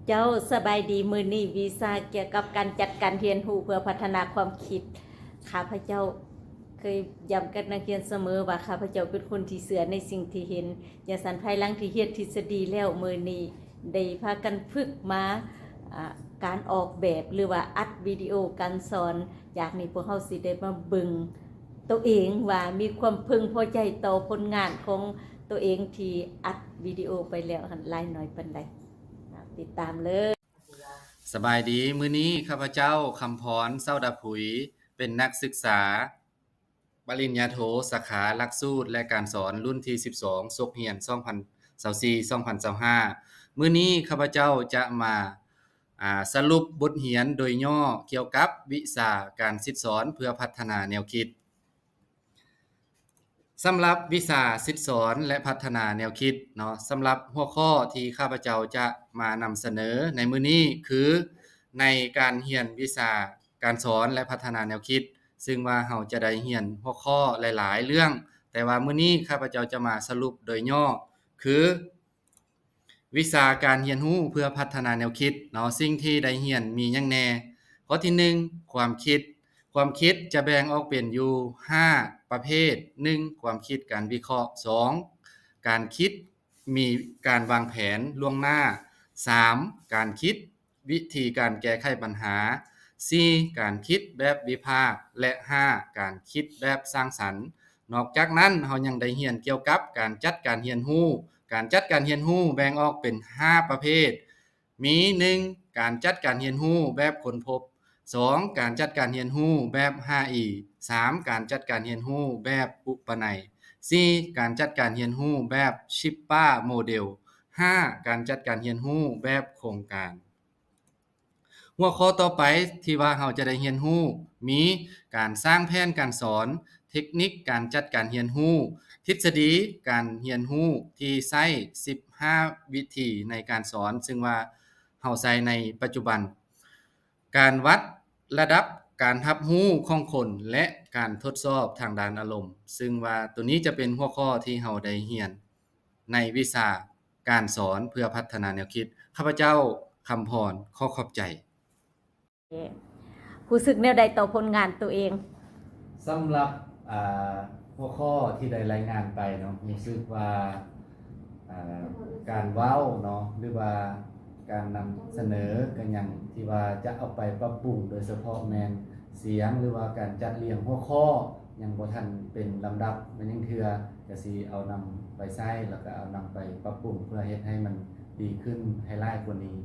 ເຈົ້າສະບາຍດີ, ມື້ນີ້ວິຊາກ່ຽວກັບການຈັດການຮຽນຮູ້ເພື່ອພັດທະນາຄວາມຄິດ. ຂ້າພະເຈົ້າເຄີຍຢ້ຳກັບນັກຮຽນສະເໝີວ່າ ຂ້າພະເຈົ້າເປັນຄົນທີ່ເຊື່ອໃນສິ່ງທີ່ເຫັນ. ຈັ່ງຊັ້ນ ພາຍຫຼັງທີ່ຮຽນທິດສະດີແລ້ວ, ມື້ນີ້ໄດ້ພາກັນຝຶກມາ ອາ ການອອກແບບ ຫຼືວ່າອັດວິດີໂອການສອນ. ຈາກນີ້ພວກເຮົາຊິໄດ້ມາເບິ່ງໂຕເອງວ່າມີຄວາມເພິ່ງພໍໃຈຕໍ່ຜົນງານຂອງໂຕເອງທີ່ອັດວິດີໂອໄປແລ້ວຫັ້ນຫຼາຍໜ້ອຍປານໃດ. ຕິດຕາມເລີຍ. ສະບາຍດີ, ມື້ນີ້ຂ້າພະເຈົ້າ ຄຳພອນ ເຊົາດາຜຸຍ ເປັນນັກສຶກສາປະລິນຍາໂທ ສາຂາຫຼັກສູດ ແລະ ການສອນ ລຸ້ນທີສິບສອງ ສົກຮຽນ ສອງພັນຊາວສີ່ ສອງພັນຊາວຫ້າ. ມື້ນີ້ຂ້າພະເຈົ້າຈະມາ ອາ ສະຫຼຸບບົດຮຽນໂດຍຫຍໍ້ກ່ຽວກັບວິຊາການສິດສອນເພື່ອພັດທະນາແນວຄິດ. ສຳລັບວິຊາສິດສອນ ແລະ ພັດທະນາແນວຄິດເນາະ, ສຳລັບຫົວຂໍ້ທີ່ຂ້າພະເຈົ້າຈະມານຳສະເໜີໃນມື້ນີ້ ຄືໃນການຮຽນວິຊາການສອນ ແລະ ພັດທະນາແນວຄິດ, ຊຶ່ງວ່າເຮົາຈະໄດ້ຮຽນຫົວຂໍ້ຫຼາຍໆເລື່ອງ, ແຕ່ວ່າມື້ນີ້ຂ້າພະເຈົ້າຈະມາສະຫຼຸບໂດຍຫຍໍ້ ຄື ວິຊາການຮຽນຮູ້ເພື່ອພັດທະນາແນວຄິດເນາະ, ສິ່ງທີ່ໄດ້ຮຽນມີຫຍັງແດ່? ຂໍ້ທີໜຶ່ງ ຄວາມຄິດ. ຄວາມຄິດຈະແບ່ງອອກເປັນຢູ່ຫ້າປະເພດ, ໜຶ່ງ ຄວາມຄິດການວິເຄາະ, ສອງ ການຄິດມີການວາງແຜນລ່ວງໜ້າ, ສາມ ການຄິດ ວິທີການແກ້ໄຂບັນຫາ, ສີ່ ການຄິດແບບວິພາກ ແລະ ຫ້າ ການຄິດແບບສ້າງສັນ. ນອກຈາກນັ້ນ ເຮົາຍັງໄດ້ຮຽນກ່ຽວກັບການຈັດການຮຽນຮູ້. ການຈັດການຮຽນຮູ້ແບ່ງອອກເປັນຫ້າປະເພດ, ມີ ໜຶ່ງ ການຈັດການຮຽນຮູ້ແບບຄົ້ນພົບ, ສອງ ການຈັດການຮຽນຮູ້ແບບຫ້າອີ, ສາມ ການຈັດການຮຽນຮູ້ແບບອຸປະໄນ, ສີ່ ການຈັດການຮຽນຮູ້ແບບຊິບປາໂມເດວ, ຫ້າ ການຈັດການຮຽນຮູ້ແບບໂຄງການ. ຫົວຂໍ້ຕໍ່ໄປທີ່ວ່າເຮົາຈະໄດ້ຮຽນຮູ້ ມີການສ້າງແຜນການສອນ, ເທັກນິກການຈັດການຮຽນຮູ້, ທິດສະດີການຮຽນຮູ້ທີ່ໃຊ້ສິບຫ້າວິທີໃນການສອນ, ຊຶ່ງວ່າເຮົາໃຊ້ໃນປັດຈຸບັນ, ການວັດລະດັບການຮັບຮູ້ຂອງຄົນ ແລະ ການທົດສອບທາງດ້ານອາລົມ, ຊຶ່ງວ່າໂຕນີ້ຈະເປັນຫົວຂໍ້ທີ່ເຮົາໄດ້ຮຽນໃນວິຊາ ການສອນເພື່ອພັດທະນາແນວຄິດ. ຂ້າພະເຈົ້າ ຄຳພອນ ຂໍຂອບໃຈ. ຮູ້ສຶກແນວໃດຕໍ່ຜົນງານໂຕເອງ? ສຳລັບ ອ່າ ຫົວຂໍ້ທີ່ໄດ້ລາຍງານໄປເນາະ, ຮູ້ສຶກວ່າ ອ່າ ການເວົ້າເນາະ ຫຼືວ່າການນຳສະເໜີກະຍັງທີ່ວ່າຈະເອົາໄປປັບປຸງ, ໂດຍສະເພາະແມ່ນສຽງ ຫຼືວ່າການຈັດລຽງຫົວຂໍ້ຍັງບໍ່ທັນເປັນລຳດັບມາຍັງເທື່ອ, ກະຊິເອົານຳໄປໃຊ້ ແລ້ວກະເອົານຳໄປປັບປຸງ ເພື່ອເຮັດໃຫ້ມັນດີຂຶ້ນໃຫ້ຫຼາຍກວ່ານີ້.